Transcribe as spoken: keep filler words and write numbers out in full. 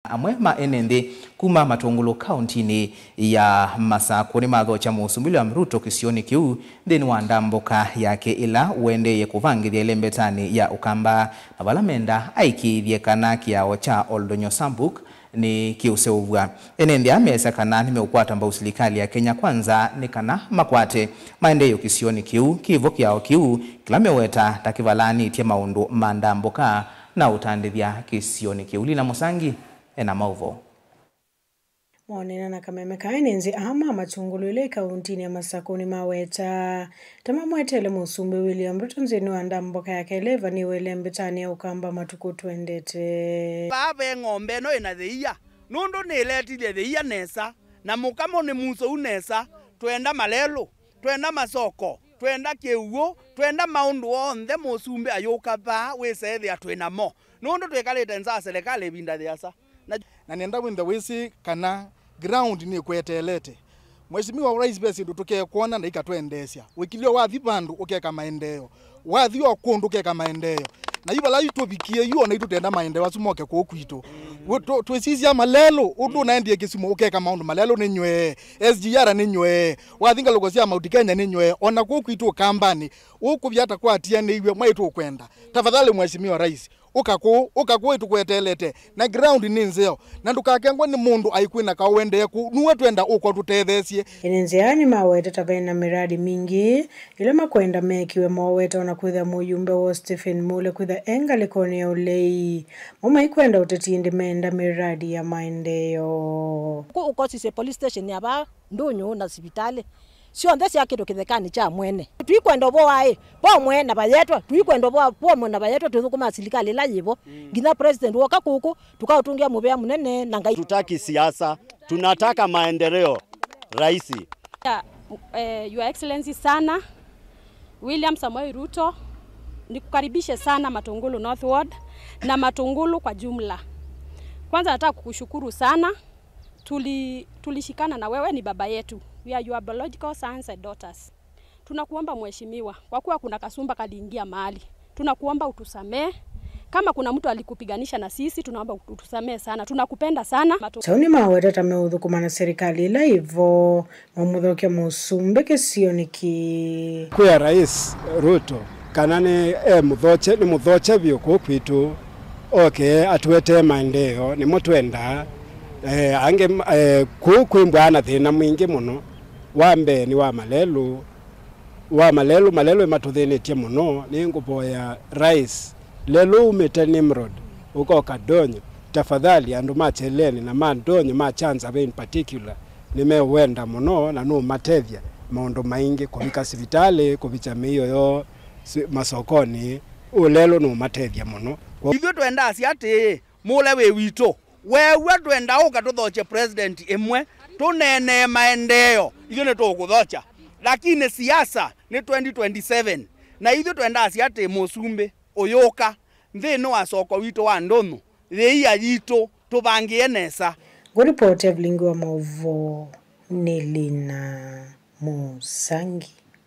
Amwe ma ene nthĩ kuma Matũngũlũ kaũntinĩ ya Masakũ nĩmathokya Mũsumbĩ William Ruto kĩsionĩ kĩu nthĩnĩ wa ndambũka yake ĩla ũendeeie kũvangĩthya ĩlembetanĩ ya Ũkamba, na vala menda aikĩĩthye kana kĩao kya Oldonyo Sambuk nĩkĩũseũvw'a. Ene nthĩ aa measya kana nĩmeũkwata mbau silikalĩ ya Kenya Kwanza nĩ kana makwate maendeeo kĩsionĩ kĩu. Kĩvo kĩao kĩu kĩla meweta ta kĩvalaanĩtye maũndũ ma ndambũka na ũtandĩthya kĩsionĩ kĩu. Lina Mũsangi ena maũvoo. Moneena na kameme ka ene nthĩ aa ma Matũngũlũ ĩla ĩ kaũntinĩ ya Masakũ nĩmaweta ta mamweteele Mũsumbĩ William Ruto nthĩnĩ wa ndambũka yake ĩla ĩvanĩwe ĩlembetanĩ ya Ũkamba matukũ twendete. Vaa ve ng'ombe ĩno ĩna thĩia, nũndũ nĩĩletilye thĩia nesa, na mũkamo nĩ musũu nesa. Twenda malelũ, twenda masoko, twenda kĩw'ũ, twenda maũndũ onthe Mũsumbĩ ayũka vaa wĩseethĩa twĩ namo, nũndũ twĩkalĩte nza ya selekalĩ ĩvinda yĩasa. Na, na nenda wĩnthe wĩsĩ kana ground nĩkweteelete. Mheshimiwa Rais, ve syĩndũ tũkekwona na ikatwendeesya. Wĩkilio wathi vandũ ũkeka maendeeo. Wathi o kũndũ ũkeka maendeeo. Na yu vala yu tũvikie yu, ona itũ tenda maendeeo asu moke kũũ kwitũ. Wĩ-, tũ-, twĩsisya malelũ, ũndũ ũnaendie Kisumu ũkeka maũndũ malelũ nĩ nywee. S G R nĩ nywee. Wathi ngalũko sya Mount Kenya nĩ nywee. Ona kũũ kwitũ Ũkambanĩ, ũkũvya ata kwatianĩiw'e, mwaĩ tũkwenda. Tafadhali Mheshimiwa Rais, ũka kũũ, ũka kũũ ĩtũkweteelete, na ground nĩ nzeo, na ndũkakengwe nĩ mũndũ aikwĩna kaũendee kũũ, nue twenda ũkwa tũtetheesye. Ene nthĩ aa nĩmaweta ta vena miradi mingĩ ĩla makwenda mekiwe moweta ona kwĩthĩa mũyumbe wa Stephen Mule kwĩthĩa e ngalĩkonĩ ya ũlei. Mo maikwenda ũteti ĩndĩ meenda miradi ya maendeeo. Kũ ũkosisye police station ya vaa ndũnyũ na sivitalĩ. Syonthe syakĩtwe kĩthekanĩ kya mwene. Tũikwenda ũvoo aĩ, vomwe na vayetwa, tũikwenda ũvoo vomwe na vayetwa, twĩthũkũma silikalĩ ĩla yĩvo. Nginya president woka kũkũ, tũkaũtũngĩa mũvea mũnene na Ngai. Tutaki siasa, tunataka maendeleo, Rais. Ya, eh, Your Excellency sana, William Samoei Ruto, nikukaribishe sana Matungulu North Ward na Matungulu kwa jumla. Kwanza nataka kukushukuru sana. Tuli-, tulishikana na wewe, ni baba yetu. We are your biological sons and daughters. Tunakuomba mheshimiwa, kwa kuwa kuna kasumba kaliingia mahali. Tunakuomba utusamee. Kama kuna mtu alikupiganisha na sisi, tunaomba utusamee sana. Tunakupenda sana. Kyaũ nĩmaweta ta meũthũkũma na serikali ĩla ĩvo, mamũthokya mũsumbĩ kĩsionĩ kĩĩ. Kwĩa Rais Ruto kana nĩ e mũthokye, nĩ mũthokye vyũ kũũ kwitũ, oke atũetee maendeeo, nĩmo twendaa. Eh, angĩ, eh, kũũ kwĩmbwaa na thĩna mwingĩ mũno. Wa mbee nĩ wa malelũ. Wa malelũ, malelũ matũthĩnĩtye mũno. Nĩngũvoya Rais, lelũ umĩte Nimrod ũkoka Ndonyo, tafadhali andũ ma Cheleni na ma Ndonyo, ma Chanza Bay in particular, nĩmeũwenda mũno na nũũmatethya maũndũ maingĩ, kũvika sivitalĩ, kũvikya mĩio yoo si-, masokonĩ. Ũũ lelũ nũũmatethya mũno. Ithyĩ twendaa sya atĩĩ, Mule wĩ witũ. Weew'a twenda ũka tũthokye president ĩmwe, tũneenee maendeeo, ithyĩ nĩtũũkũthokya. Lakini siasa nĩ twenty twenty-seven, na ithyĩ twendaa sya atĩĩ mũsumbĩ ũyũka nthĩnĩ wa soko witũ wa Ndũnyũ, yĩia yitũ, tũvangĩe nesa. Ngũripoti ya vilingi wa maũvoo nĩ Lina Mũsangi.